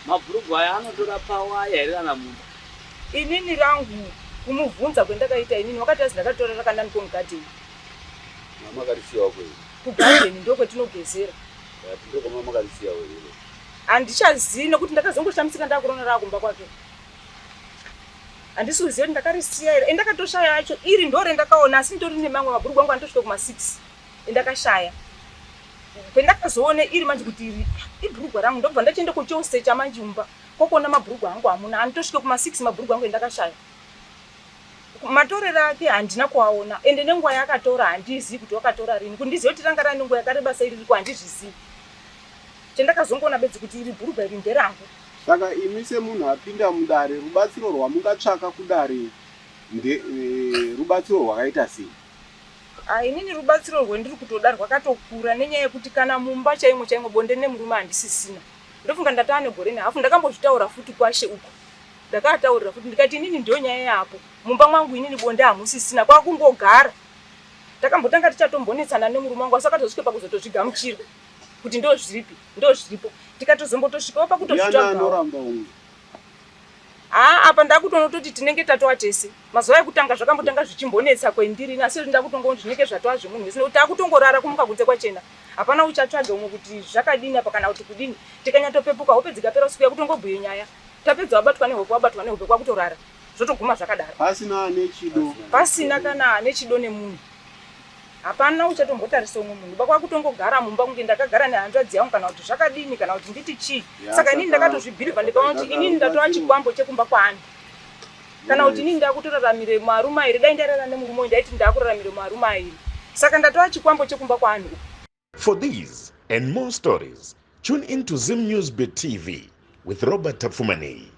Mabhurugwa aya anotora pawaya here kana mumba? Inini rangu kumubvunza kwendakaita inini wakati azi ndakatora rakanani komugadheni. Mamakarisiyawo kwei? Kugadheni ndokwetinogezera. Ndokwamamakarisiyawo here? Handichazivi nekuti ndakazongoshamisika ndakurona raakumba kwake. Handisi kuziva kuti ndakarisiya here. Endakatoshaya acho iri ndo rendakaona asi nditori nemamwe mabhurugwa angu anotosvika kuma 6 endakashaya. Pendakazoona iri manje kuti iri ibhurugwa rangu ndobva ndachienda kuchosecha manje mumba kwakuona mabhurugwa angu amuna anotosvika kuma 6 mabhurugwa angu endakashaya. Matorero ake handina kuaona ende nenguva yaakatora handizivi kuti wakatora rini. Kuti ndizive kuti ranga rane nguva yakareba sei ririko handizvizivi. Chandakazongoona bedzi kuti iri bhurugwa iri nderangu. Saka imi semunhu apinda mudare rubatsiro rwamungatsvaka kudare nde, e, rubatsiro rwakaita sei? Ah, inini rubatsiro rwendiri kutoda rwakatokura nenyaya yekuti kana mumba chaimo chaimo bonde nemurume handisisina. Ndofunga ndatava negore nehafu ndakambozvitaura futi kwashe uko. Ndakaataurira futi ndikati inini ndiyo nyaya yapo. Mumba mwangu inini bonde hamusisina kwakungogara. Takambotanga tichatombonetsana nemurume wangu asi akatozosvika pakuzotozvigamuchira kuti ndozviripi ndozviripo tikatozombotosvikawo pakutozvitsvagawo. Haa apa ndakutonototi tinenge tatoa tese. Mazuva ekutanga zvakambotanga zvichimbonetsa kwendiri ini asi ndakutongoona zvinenge zvatoa zvemunhu wese nekuti takutongorara kumuka kunze kwachena. Hapana uchatsvaga umwe kuti zvakadini apa kana kuti kudini. Tikanyatopepuka hope dzikapera usiku yakutongobhuye nyaya. Tapedza wabatwa nehope wabatwa nehope kwakutorara. Zvotoguma zvakadaro. Pasina ane chido. Pasina kana ane chido nemunhu. Hapana uchatombotarisa umwe munhu ba kwakutongogara mumba kunge ndakagara nehanzvadzi yangu kana kuti zvakadini kana kuti nditi chii. Saka inini ndakatozvibhilivha ndikaona kuti inini ndatova chikwambo chekumba kwaani. Kana kuti inini ndakutoraramire marume airi dai ndarara nemurume uyu ndaiti ndakuraramire marume airi. Saka ndatova chikwambo chekumba kwaani uku. For these and more stories, tune in to Zim News Bit TV with Robert Tapfumaneyi.